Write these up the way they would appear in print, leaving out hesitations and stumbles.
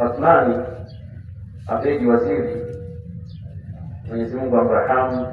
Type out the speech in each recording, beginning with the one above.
Athmani Abedi Waziri, Mwenyezi Mungu amrahamu,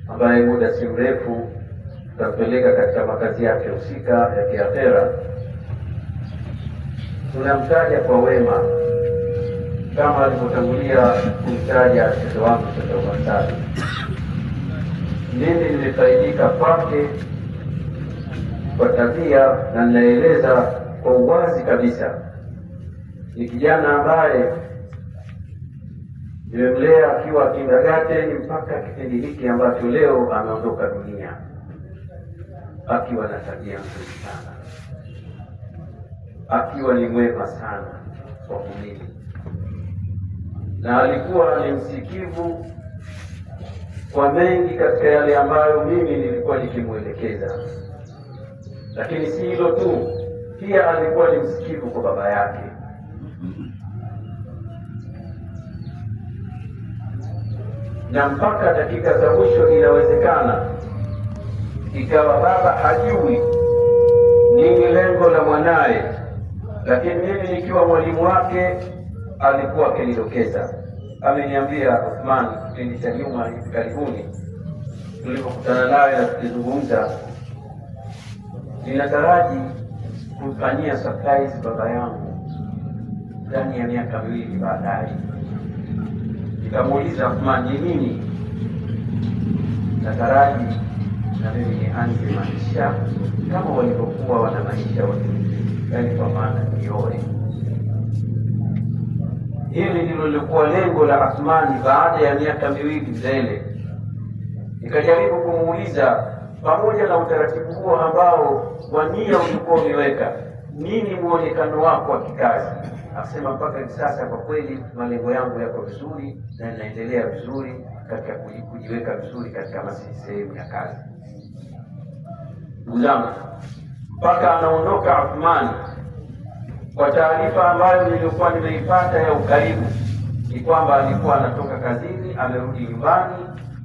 ambaye muda si mrefu tutampeleka katika makazi yake husika ya kiakhera. Tunamtaja kwa wema kama alivyotangulia kumtaja mtoto wangu Sheikh Omar Salim. Mimi nimefaidika kwake kwa tabia na ninaeleza kwa uwazi kabisa. Ni kijana ambaye nimemlea akiwa kindergarten mpaka kipindi hiki ambacho leo ameondoka dunia, akiwa na tabia nzuri sana, akiwa ni mwema sana kwa mimi, na alikuwa ni msikivu kwa mengi katika yale ambayo mimi nilikuwa nikimwelekeza. Lakini si hilo tu, pia alikuwa ni msikivu kwa baba yake. Na mpaka dakika za mwisho inawezekana ikawa baba hajui nini lengo la mwanaye, lakini mimi nikiwa mwalimu wake alikuwa akinidokeza. Ameniambia Uthman kipindi cha nyuma hivi karibuni tulipokutana naye na tukizungumza, ninataraji kumfanyia surprise baba yangu ndani ya miaka 2 baadaye. Nikamuuliza Uthman, ni nini? Nataraji na mimi nianze maisha kama walivyokuwa wana maisha watu wengine, yaani kwa maana nioe. Hili ndilo lilikuwa lengo la Athmani baada ya miaka 2 mbele. Nikajaribu kumuuliza, pamoja na utaratibu huo ambao wa nia ulikuwa umeweka, nini muonekano wako wa kikazi? Akasema mpaka hivi sasa kwa kweli malengo yangu yako vizuri na ninaendelea vizuri katika kujiweka vizuri katika sehemu ya kazi. Ndugu zangu, mpaka anaondoka Athmani, kwa taarifa ambayo nilikuwa nimeipata ya ukaribu ni kwamba alikuwa anatoka kazini amerudi nyumbani,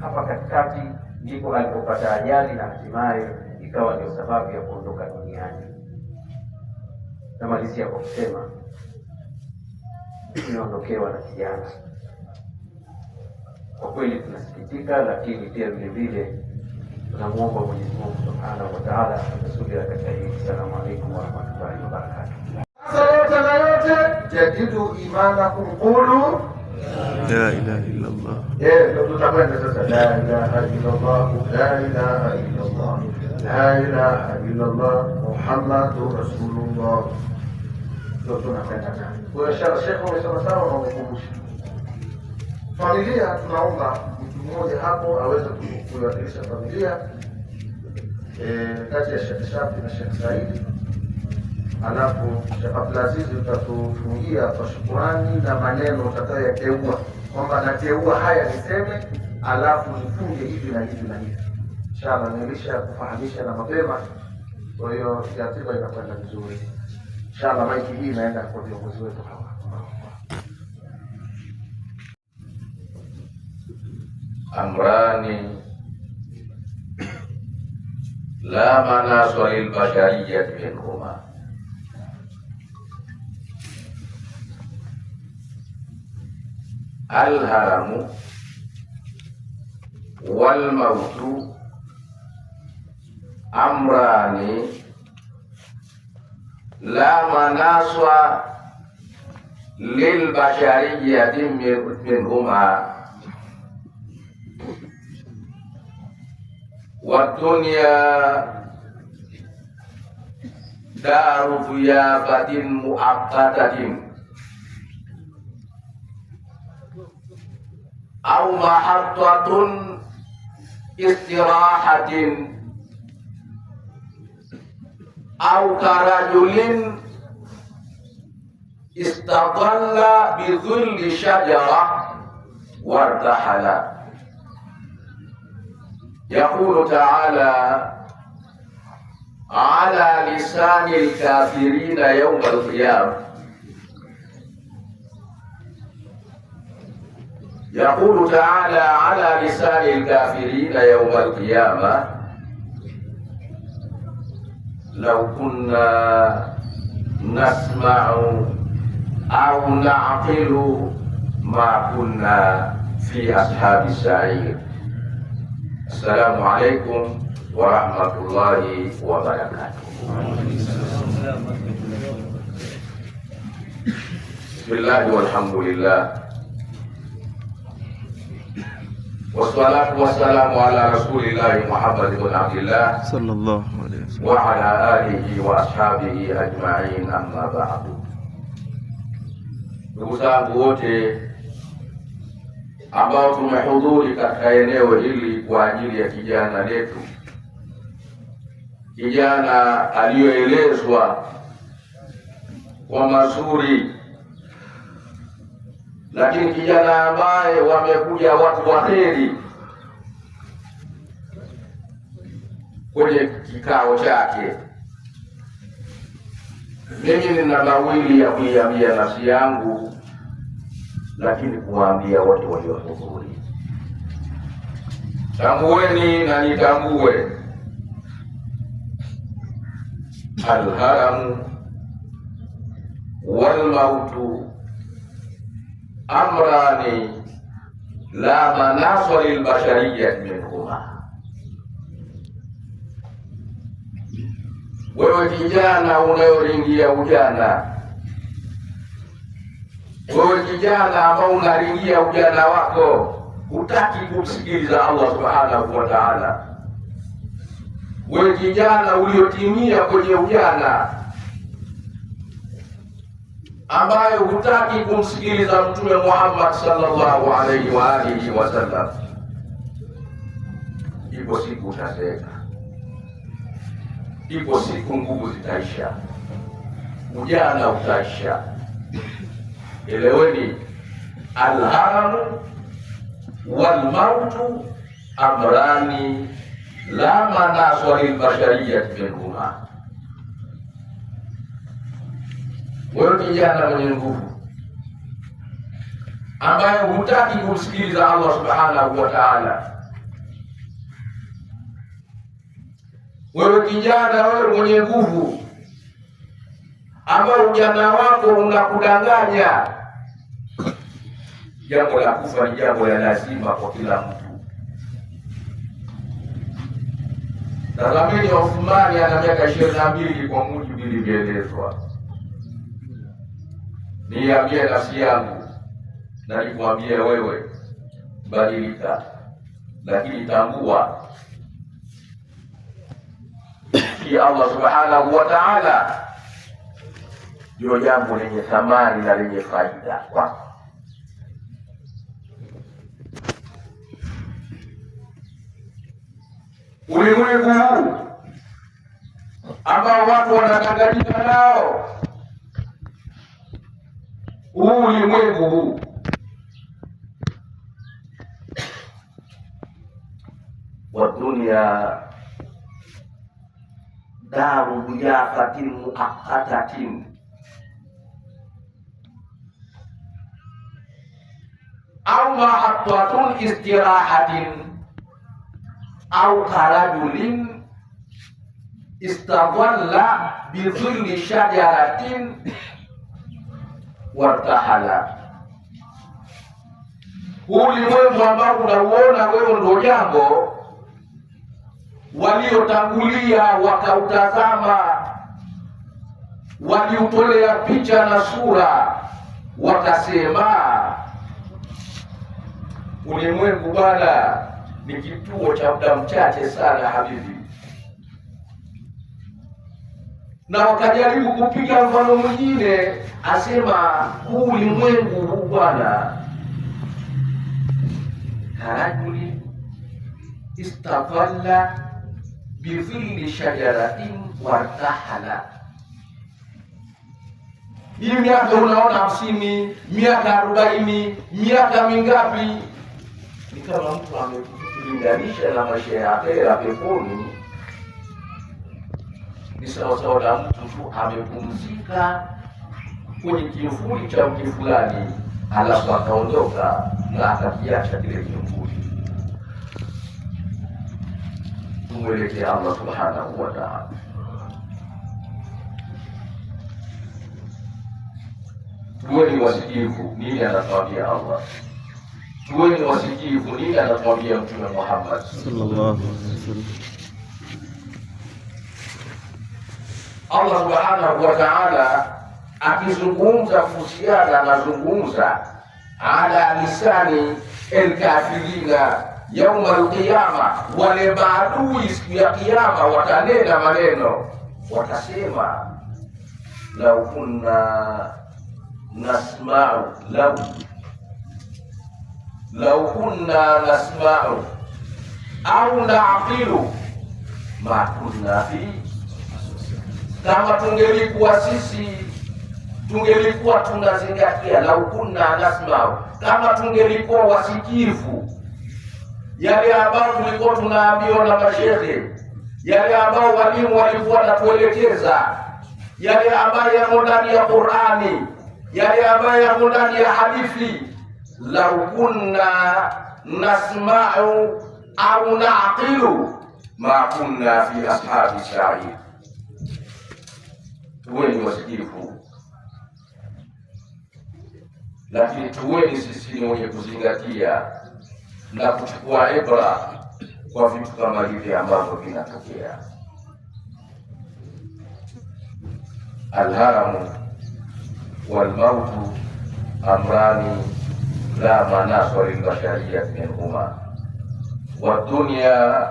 hapa katikati ndipo alipopata ajali na hatimaye ikawa ndio sababu ya kuondoka duniani. Namalizia kwa kusema tumeondokewa na kijana. Kwa kweli tunasikitika, lakini pia vile vile tunamuomba Mwenyezi Mungu Subhanahu wa Ta'ala atusaidie katika hili. Assalamu alaykum wa rahmatullahi wa barakatuh. Sasa yote na yote, jadidu imanakum qulu la ilaha illa Allah. Ndio tutakwenda sasa. La ilaha illa Allah, la ilaha illa Allah, la ilaha illa Allah, Muhammadur Rasulullah. Ndio tunakwenda. Kwa hiyo Sheikh umesema sawa na umekumbusha. Familia tunaomba mtu mmoja hapo aweze kuiwakilisha familia kati ya Sheikh Shafi na Sheikh Saidi. Alafu Sheikh Abdulaziz utatufungia kwa shukurani na maneno utakayoyateua, kwamba nateua haya niseme, alafu nifunge hivi na hivi na hivi. Inshallah nilisha kufahamisha na mapema, kwa hiyo ratiba inakwenda vizuri. Inshallah maiki hii inaenda kwa viongozi wetu hawa. Amrani la manasa lil bashariyati minhuma, alharamu wal mautu amrani la manasa lil bashariyati minhuma wa dunya daru dhiyafatin muaqqatatin au mahattatun istirahatin au karajulin istadalla bi dhilli shajara wartahala. Yaqulu ta'ala ala lisani al-kafirina yawm al-qiyamah. Yaqulu ta'ala ala lisani al-kafirina yawm al-qiyamah law kunna nasma'u au na'qilu ma kunna fi ashabi sa'ir. Assalamu alaikum wa rahmatullahi wa barakatuh. Bismillah walhamdulillah wassalatu wassalamu ala rasulillahi Muhammad ibn Abdillah sallallahu alaihi wasallam wa ala alihi wa ashabihi ajma'in, amma ba'du. Ndugu zangu wote ambao tumehudhuri katika eneo hili kwa ajili ya kijana letu, kijana aliyoelezwa kwa mazuri, lakini kijana ambaye wamekuja watu waheri kwenye kikao chake. Mimi nina mawili ya kuiambia nafsi yangu, lakini kuwaambia wote waliohudhuri. Tambueni na nitambue, alharamu walmautu amrani la manasa lilbashariyati minhuma. Wewe kijana unayoringia ujana, wewe kijana ambao unaringia ujana wako, hutaki kumsikiliza Allah subhanahu wa ta'ala. Wewe kijana uliotimia kwenye ujana, ambaye hutaki kumsikiliza Mtume Muhammad sallallahu alaihi wa alihi wasallam, ipo siku utazeeka, ipo siku nguvu zitaisha, ujana utaisha. Eleweni, alharamu walmautu amrani la manaswa lilbashariyati minhuma. Wewe kijana mwenye nguvu ambaye hutaki kumsikiliza Allah subhanahu wa ta'ala, wewe kijana, wewe mwenye nguvu ambaye ujana wako unakudanganya, jambo la kufa ni jambo la lazima kwa kila mtu. Tazameni, Uthmani ana miaka 22 kwa mujibu ilivyoelezwa. Niambie nafsi yangu na nikwambie wewe, badilika, lakini tambua ki Allah subhanahu wa ta'ala ndio jambo lenye thamani na lenye faida kwako. Ulimwengu huu ambao watu wanadanganyika nao, huu ulimwengu huu wa dunia daru diyafatin muaqqatatin au mahattatun istirahatin au karajulin istadalla bidhilli shajaratin wartahala. Ulimwengu ambao unauona wewe ndio jambo, waliotangulia wakautazama, waliutolea picha na sura, wakasema ulimwengu bwana ni kituo cha muda mchache sana habibi. Na wakajaribu kupiga mfano mwingine, asema huu ulimwengu huu bwana, karajuli istadalla bidhilli shajaratin wartahala. Hii miaka unaona 50, miaka 40, miaka mingapi, ni kama mtu amekulinganisha na maisha ya akhera peponi, ni sawasawa na mtu tu amepumzika kwenye kivuli cha mti fulani, alafu akaondoka na akakiacha kile kivuli. Tumwelekee Allah subhanahu wa ta'ala, Tuweni wasikivu nini anatuambia Allah, tuweni wasikivu nini anatuambia Mtume Muhammad sallallahu alaihi wasallam. Allah subhanahu wa ta'ala akizungumza kuhusiana, anazungumza ala lisani alkafirina yauma alqiyama, wale maadui siku ya Kiyama watanena maneno, watasema lau kunna nasma'u, lau kunna nasma'u au naaqilu ma kunna fi, kama tungelikuwa sisi tungelikuwa tunazingatia, lau kunna nasma'u, kama tungelikuwa wasikivu yale ambayo tulikuwa tunaambiwa na mashehe, yale ambayo walimu walikuwa wanatuelekeza, yale ambayo yamo ndani ya Qur'ani, yale ambayo yamo ndani ya hadithi. Lau kunna nasma'u au naaqilu ma kunna fi ashabi sa'ir. Tuweni wasikivu, lakini tuweni sisi ni wenye kuzingatia na kuchukua ibra kwa vitu kama hivi ambavyo vinatokea. Alharamu walmautu amrani la manasa lilbashariyati minhuma, wadunya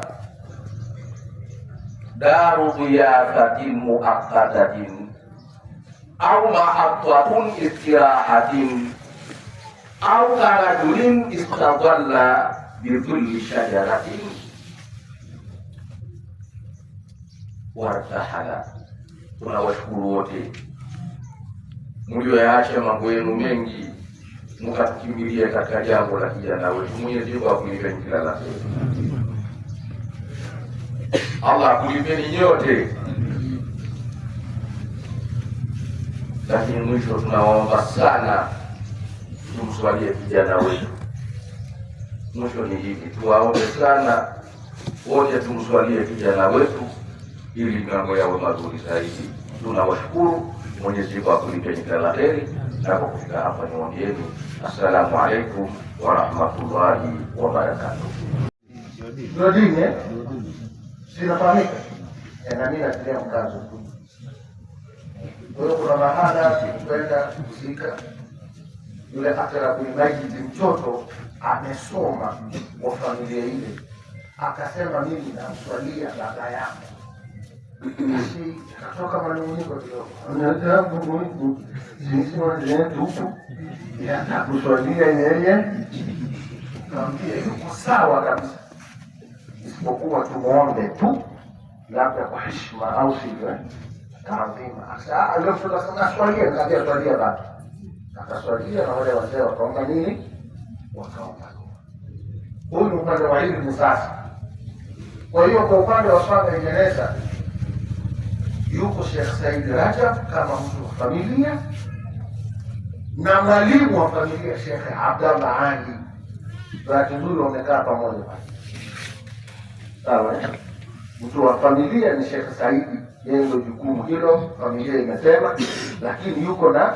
daru dhiyafatin muaqqatatin au mahattatun istirahatin au karajulin istadalla bidhilli shajaratin wartahala. Tunawashukuru wote mlioyaacha mambo yenu mengi mkatukimbilia katika jambo la kijana wetu. Mwenyezi Mungu akulipeni kila la heri, Allah akulipeni nyote. Lakini mwisho tunawaomba sana tumswalie kijana wetu. Mwisho ni hivi, tuwaombe sana wote tumswalie kijana wetu ili mambo yawe mazuri zaidi. Tunawashukuru, Mwenyezi Mungu akulipeni kila la heri, na kwa kufika hapa niwaambieni assalamu alaikum wa rahmatullahi wa barakatuh. Ndio dini eh? Sinafahamika. Na mimi natilia mkazo tu. Kwa hiyo kuna mahala kwenda kuzika yule akrabu maiti, mtoto amesoma wa familia ile, akasema mimi namswalia baba yangu. Basi akatoka manunguniko kidogo, sisi wazetu huku kuswalia yeye, kaambia yuko sawa kabisa, isipokuwa tumuombe tu labda kwa heshima, au sivyo taadhima. Yule mtoto akasema naswalia, nikamwambia swalia baba. Akaswalia na wale wazee wakaomba nini? Wakaomba dua. Huyu ni upande wa ilmu sasa. Kwa hiyo kwa upande wa swala ya jeneza yuko Sheikh Said Rajab kama mtu wa familia na mwalimu wa familia Sheikh Abdallah Ali. Bahati nzuri wamekaa pamoja pale, sawa eh? Mtu wa familia ni Sheikh Saidi, yeye ndio jukumu hilo, familia imesema, lakini yuko na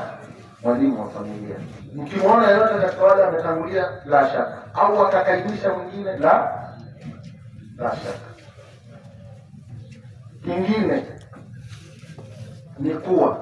mwalimu wa familia. Mkimwona yeyote katika wale ametangulia, la shaka, au akakaimisha mwingine, la shaka. Kingine ni kuwa